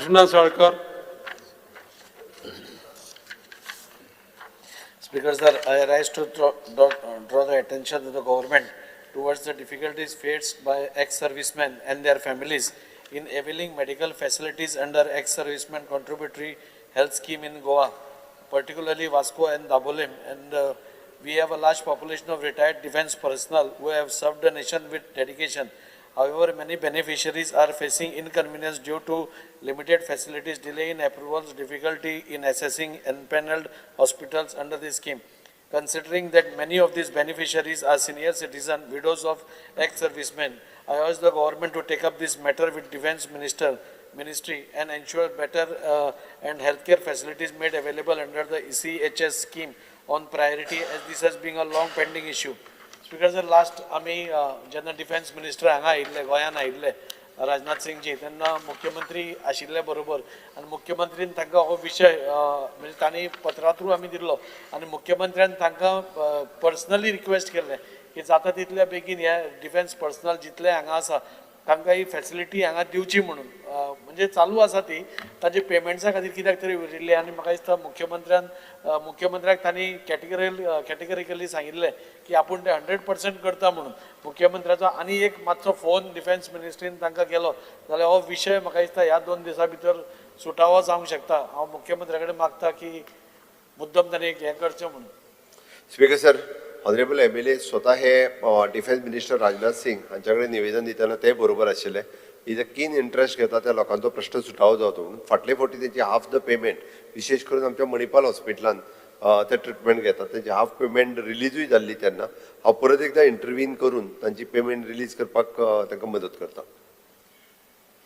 Krishna Salkar. Speaker sir, I rise to draw the attention of the government towards the difficulties faced by ex-servicemen and their families in availing medical facilities under ex-servicemen contributory health scheme in Goa, particularly Vasco and Dabolim. And we have a large population of retired defense personnel who have served the nation with dedication. However, many beneficiaries are facing inconvenience due to limited facilities, delay in approvals, difficulty in accessing empaneled hospitals under the scheme. Considering that many of these beneficiaries are senior citizens, widows of ex-servicemen, I urge the government to take up this matter with Defense Ministry and ensure better and healthcare facilities made available under the ECHS scheme on priority, as this has been a long pending issue. Speaker sir, last आमी जेन्ना defence minister हांगा आयिल्ले, गोंयान आयिल्ले राजनाथ सिंगजी, तेन्ना मुख्यमंत्री आशिल्ले बरोबर आनी मुख्यमंत्रीन तांकां हो विशय म्हणजे तांणी पत्रा थ्रू आमी दिल्लो आनी मुख्यमंत्र्यान तांकां पर्सनली रिक्वेस्ट केल्लें की जाता तितल्या बेगीन हे डिफेन्स पर्सनल जितले हांगा आसा तांकां ही फॅसिलिटी हांगा दिवची म्हणून. म्हणजे चालू आसा ती, ताजे पेमेंट्सा खातीर कित्याक तरी उरिल्ली आनी म्हाका दिसता मुख्यमंत्र्याक तांणी कॅटेगरिकली सांगिल्लें की आपूण ते 100% करता म्हणून. मुख्यमंत्र्याचो आनी एक मातसो फोन डिफेन्स मिनिस्ट्रीन तांकां केलो जाल्यार हो विशय म्हाका दिसता ह्या 2 दिसां भितर सुटावो जावंक शकता. हांव मुख्यमंत्र्या कडेन मागता की मुद्दम तांणी एक हें करचें म्हणून. Speaker sir, honourable MLA स्वता हे डिफेन्स मिनिस्टर राजनाथ सिंग हांच्या कडेन निवेदन दितना ते बरोबर आशिल्ले. Is a कीन इंट्रस्ट घेता त्या लोकांचो प्रश्न सुटावो जावचो म्हणून. फाटले फावटी तेंची हाफ the payment, विशेश करून आमच्या मणिपाल हॉस्पिटलान ते ट्रिटमेंट घेतात, तेंची हाफ पेमेंट रिलीजूय जाल्ली. तेन्ना हांव परत एकदां इंटरवीन करून तांची पेमेंट रिलीज करपाक तांकां मदत करता.